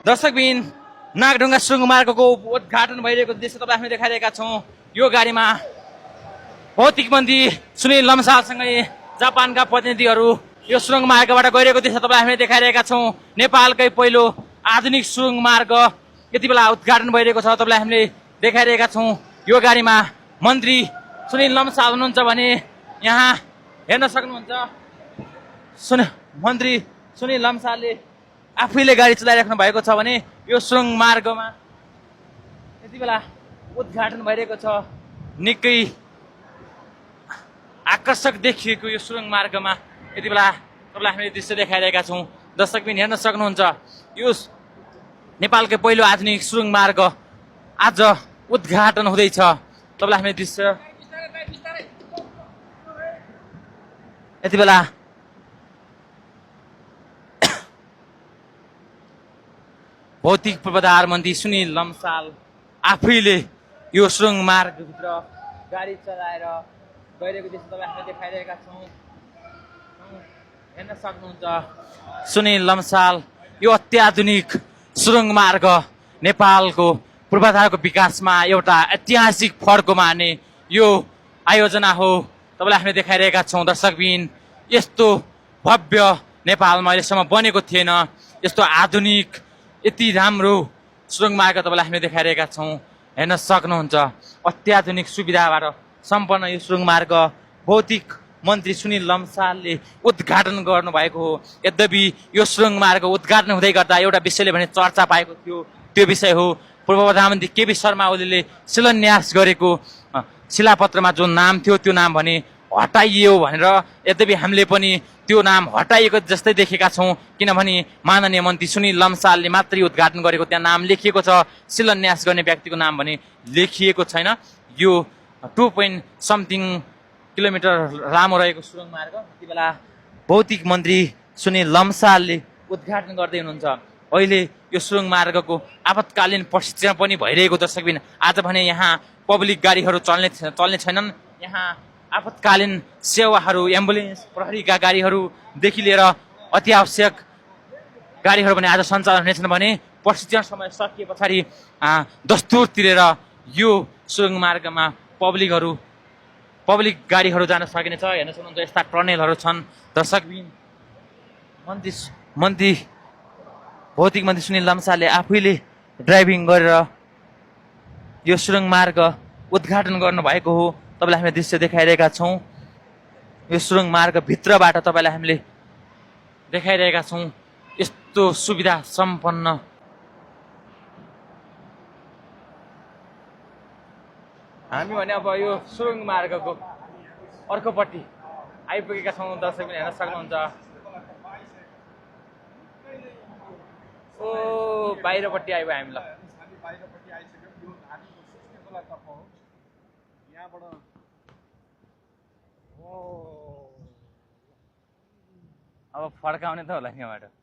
दर्शकबिन नागढुङ्गा सुरुङ मार्गको उद्घाटन भइरहेको दृश्य तपाईँ हामी देखाइरहेका छौँ। यो गाडीमा भौतिक मन्त्री सुनिल लम्सालसँगै जापानका प्रतिनिधिहरू यो सुरुङ मार्गबाट गइरहेको दृश्य तपाईँ हामीले देखाइरहेका छौँ। नेपालकै पहिलो आधुनिक सुरुङ मार्ग यति बेला उद्घाटन भइरहेको छ, तपाईँलाई हामीले देखाइरहेका छौँ। यो गाडीमा मन्त्री सुनिल लम्साल हुनुहुन्छ भने यहाँ हेर्न सक्नुहुन्छ मन्त्री सुनिल लम्सालले आफैले गाडी चलाइराख्नु भएको छ भने यो सुरुङ मार्गमा यति बेला उद्घाटन भइरहेको छ। निकै आकर्षक देखिएको यो सुरुङ मार्गमा यति बेला तपाईँलाई हामीले दृश्य देखाइरहेका छौँ। दर्शकबिन हेर्न सक्नुहुन्छ यो नेपालकै पहिलो आधुनिक सुरुङ मार्ग आज उद्घाटन हुँदैछ। तपाईँलाई हामीले दृश्य यति बेला भौतिक पूर्वाधार मन्त्री सुनिल लम्साल आफैले यो सुरुङ मार्गभित्र गाडी चलाएर गइरहेको दृश्य तपाईँ हामीले देखाइरहेका छौँ। हेर्न सक्नुहुन्छ सुनिल लम्साल यो अत्याधुनिक सुरुङ मार्ग नेपालको पूर्वाधारको विकासमा एउटा ऐतिहासिक फड्को मार्ने यो आयोजना हो। तपाईँलाई हामीले देखाइरहेका छौँ। दर्शकबिन यस्तो भव्य नेपालमा अहिलेसम्म बनेको थिएन। यस्तो आधुनिक यति राम्रो सुरुङ मार्ग तपाईँलाई हामीले देखाइरहेका छौँ। हेर्न सक्नुहुन्छ अत्याधुनिक सुविधाबाट सम्पन्न यो सुरुङ मार्ग भौतिक मन्त्री सुनिल लम्सालले उद्घाटन गर्नुभएको हो। यद्यपि यो सुरुङ मार्ग उद्घाटन हुँदै गर्दा एउटा विषयले भने चर्चा पाएको थियो, त्यो विषय हो पूर्व प्रधानमन्त्री केपी शर्मा ओलीले शिलान्यास गरेको शिलापत्रमा जो नाम थियो त्यो नाम भने हटाइयो भनेर। यद्यपि हामीले पनि त्यो नाम हटाइएको जस्तै देखेका छौँ, किनभने माननीय मन्त्री सुनिल लम्सालले मात्रै उद्घाटन गरेको त्यहाँ नाम लेखिएको छ। शिलान्यास गर्ने व्यक्तिको नाम भने लेखिएको छैन। यो 2 किलोमिटर लामो रहेको सुरुङ मार्ग यति बेला भौतिक मन्त्री सुनिल लम्सालले उद्घाटन गर्दै हुनुहुन्छ। अहिले यो सुरुङ मार्गको आपतकालीन प्रशिक्षण पनि भइरहेको दर्शकबिन आज भने यहाँ पब्लिक गाडीहरू चल्ने छैनन्। यहाँ आपतकालीन सेवाहरू एम्बुलेन्स प्रहरीका गाडीहरूदेखि लिएर अति आवश्यक गाडीहरू भने आज सञ्चालन हुनेछन् भने प्रशिक्षण समय सकिए पछाडि दस्तुर तिरेर यो सुरुङ मार्गमा पब्लिक गाडीहरू जान सकिनेछ। हेर्न सक्नुहुन्छ यस्ता टनेलहरू छन्। दर्शकबिन मन्त्री भौतिक मन्त्री सुनिल लम्सालले आफैले ड्राइभिङ गरेर यो सुरुङ मार्ग उद्घाटन गर्नुभएको हो। तपाईँलाई हामीले दृश्य देखाइरहेका छौँ। यो सुरुङ मार्गभित्रबाट तपाईँलाई हामीले देखाइरहेका छौँ। यस्तो सुविधा सम्पन्न हामी भने अब यो सुरुङ मार्गको अर्कोपट्टि आइपुगेका छौँ। दर्शकबिन हेर्न सक्नुहुन्छ ओ बाहिरपट्टि आइयो हामी। ल अब फर्काउने त होला यहाँबाट।